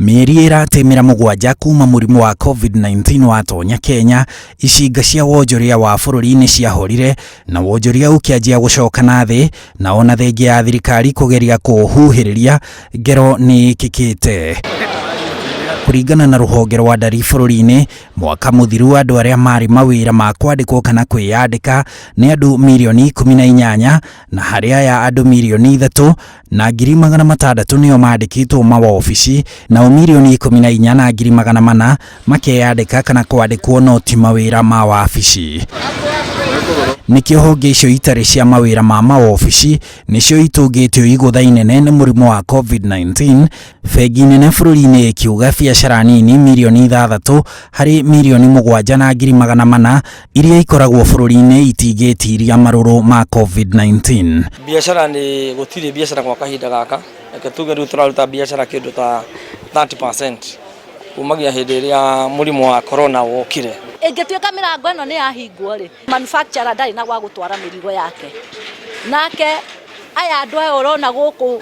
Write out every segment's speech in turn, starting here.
Mĩeri ĩratĩmĩra mũgwanja kuma mũrimũ wa COVID-19 watonya Kenya, icinga cia wonjoria wa bũrũri nĩ ciahorire na wonjoria ũkĩanjia gũcoka na thĩ, na ona thengia ya thirikari kũgeria kũũhuhĩrĩria, ngero nĩ ĩkĩkĩte. Kũringana na rũhonge rwa ndari bũrũri-inĩ, mwaka mũthiru andũ arĩa marĩ mawĩra ma kwandĩkwo kana kwĩyandĩka nĩ andũ mirioni 18, na harĩ aya andũ 3,600,000 nĩo mandĩkĩtwo mawobici, nao 14,400,000 makeyandĩka kana kwandĩkwo no ti mawĩra ma wabici. Nĩkĩo honge icio itarĩ cia mawĩra ma mawobici nĩcio itũngĩtio igũtha inene nĩ mũrimũ wa COVID-19, bengi nene bũrũri-inĩ ĩkiuga biacara nini mirioni 6 harĩ 7,400,000 iria ikoragwo bũrũri-inĩ itingĩtiria marũrũ ma COVID-19. Biacara nĩ gũtirĩ biacara gwa kahinda gaka, reke tuge rĩu tũraruta biacara kĩndũ ta 30% kumagia hĩndĩ ĩrĩa mũrimũ wa corona wokire. Ĩngĩtuĩka mĩrango ĩno nĩ yahingwo rĩ, manufacturer ndarĩ na gwa gũtwara mĩrigo yake, nake aya andũ aya ũrona gũkũ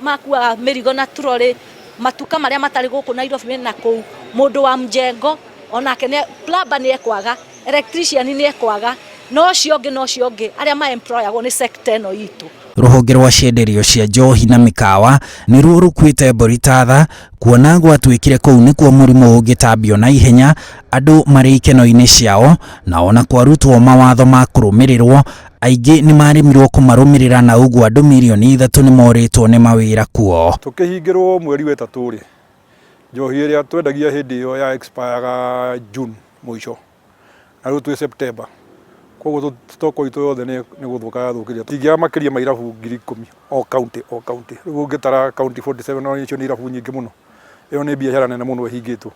makuaga mĩrigo na turorĩ, matuka marĩa matarĩ gũkũ Nairobi na kũu, mũndũ wa mjengo onake nĩ plumber nĩ ekwaga, electrician nĩ ekwaga, na ũcio ũngĩ na ũcio ũngĩ arĩa ma-employagwo nĩ sector ĩno itũ. Rũhonge rwa cienderio cia njohi na mĩkawa nĩruo rũkuĩte mbũri ta tha, kuona gwatuĩkire kũu nĩkuo mũrimũ ũngĩtambio na ihenya andũ marĩ ikeno-inĩ ciao, na ona kwarutwo mawatho ma kũrũmĩrĩrwo aingĩ nĩ maremirwo kũmarũmĩrĩra, na ũguo andũ 3 mirioni nĩ morĩtwo nĩ mawĩra kuo. Tũkĩhingĩrwo mweri wa ĩtatũ rĩ, njohi ĩrĩa twendagia hĩndĩ ĩyo ya expire June mũico, na rĩu twĩ September, koguo stock itũ yothe nĩ gũthũka yathũkire. Tingĩaga makĩria ma irabu 10,000 o county o county. Rĩu ũngĩtara county 47 no icio nĩ irabu nyingĩ mũno. Ĩyo nĩ biacara nene mũno ĩhingĩtwo.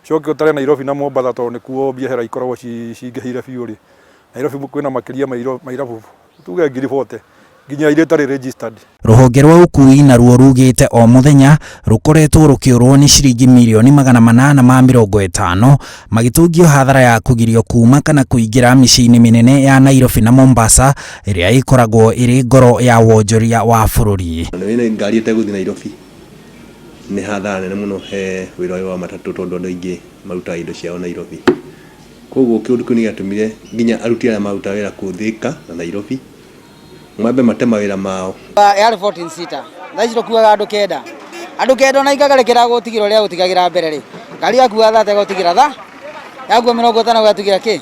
Ũcoke ũtare Nairobi na Mombatha tondũ nĩkuo biacara ikoragwo cingĩhĩire biũ rĩ, Nairobi kwĩna makĩria ma irabu tuge 40,000 nginya iria itarĩ registered. Rũhonge rwa ũkui naruo rugĩte o mũthenya rũkoretwo rũkĩũrwo nĩ ciringi 850 mirioni magĩtũngio hathara ya kũgirio kuma kana kũingĩra mĩciĩ-inĩ mĩnene ya Nairobi na Mombasa ĩrĩa ĩkoragwo ĩrĩ ngoro ya wonjoria wa bũrũri. Nĩ ngari ĩtegũthiĩ Nairobi nĩ hathara nene mũno he wĩra ũyũ wa matatũ, tondũ andũ aingĩ marutaga indo ciao Nairobi. Koguo kĩũndũ kĩu nĩ gĩatũmire nginya aruti arĩa marutaga wĩra kũu Thika na Nairobi mambe mate mawĩra mao. Yarĩ 14 seater, thaa ici tũkuaga andũ kenda, andũ kenda, ona ikagarĩkĩra gũtigĩra ũrĩa gũtigagĩra mbere rĩ, ngari yakuaga 30 ĩgũtigĩra tha yakua 50 ũgatigĩra kĩ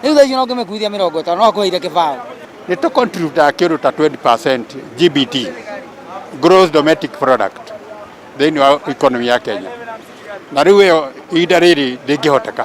rĩu. Thaa ici no ũngĩmĩkuithia 50 no akũheire kĩbaũ. Nĩ tũ contribute kĩndũ ta 20% GDP, gross domestic product, thĩinĩ wa economy ya Kenya, na rĩu ĩyo ihinda rĩrĩ ndĩngĩhoteka,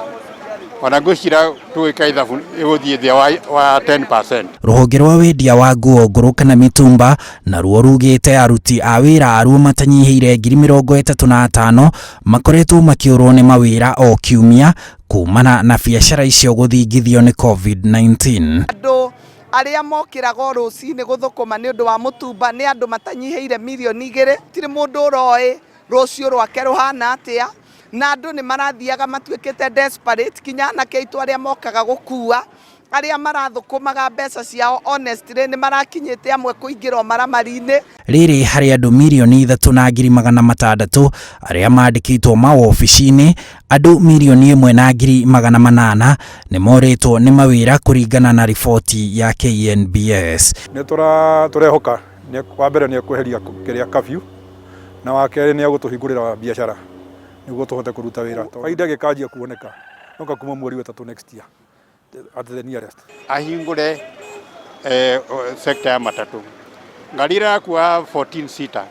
ona ngwĩciria tũgĩka ithabu ĩgũthiĩ thĩ wa 10%. Rũhonge rwa wendia wa nguo ngũrũ kana mitumba naruo rugĩte aruti a wĩra aruo matanyihĩire 35,000 makoretwo makĩũrwo nĩ mawĩra o kiumia kumana na biacara icio gũthingithio nĩ COVID-19. Andũ arĩa mokĩraga o rũcinĩ gũthũkũma nĩ ũndũ wa mũtumba nĩ andũ matanyihĩire 2 mirioni. Tirĩ mũndũ ũroĩ rũciũ rwake rũhana atĩa, na andũ nĩ marathiaga matuĩkĩte desperate, kinya anake aitũ arĩa mokaga gũkua, arĩa marathũkũmaga mbeca ciao honestly, nĩ marakinyĩte amwe kũingĩra ũmaramari-inĩ. Rĩrĩ harĩ andũ 3,600,000 arĩa mandĩkĩtwo mawobici-inĩ, andũ 1,800,000 nĩ morĩtwo nĩ mawĩra kũringana na riboti ya KNBS. Nĩ tũrehoka wa mbere nĩ ekweheria kĩrĩa curfew, na wa kerĩ nĩ egũtũhingũrĩra biacara nĩguo tũhote kũruta wĩra. Faida gĩkanjia kuoneka noka kuma mweri wa ĩtatũ next year at the nearest. Ahingũre sector ya matatũ, ngari ĩrĩa yakua 14 seater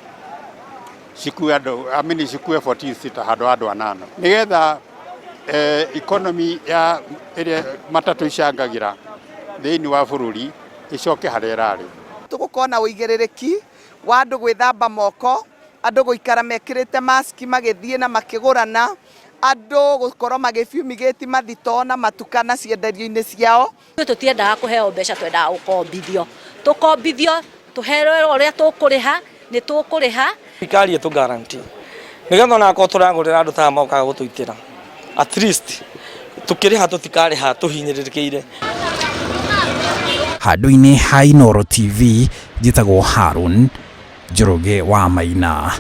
cikue andũ, I mean, cikue 14 seater handũ ha andũ anana, nĩgetha economy ya ĩrĩa matatũ icangagĩra thĩinĩ wa bũrũri ĩcoke harĩa ĩrarĩ. Tũgũkorwo na ũigĩrĩrĩki wa andũ gwĩthamba moko, andũ gũikara mekĩrĩte maski magĩthiĩ na makĩgũrana, andũ gũkorwo magĩfumigate mathitoo na matuka na cienderio-inĩ ciao. Ithuĩ tũtiendaga kũheo mbeca, twendaga gũkombithio, tũkombithio, tũherwo ũrĩa tũkũrĩha, nĩ tũkũrĩha. Thirikari ĩtũ guarantee nĩgetha onakorwo tũragũrĩra andũ ta mokaga gũtũitĩra, at least tukĩrĩha tũtikarĩha tũhinyĩrĩrĩkĩire. Handũ-inĩ ha Inooro TV, njĩtagwo Harun Njoroge wa Maina.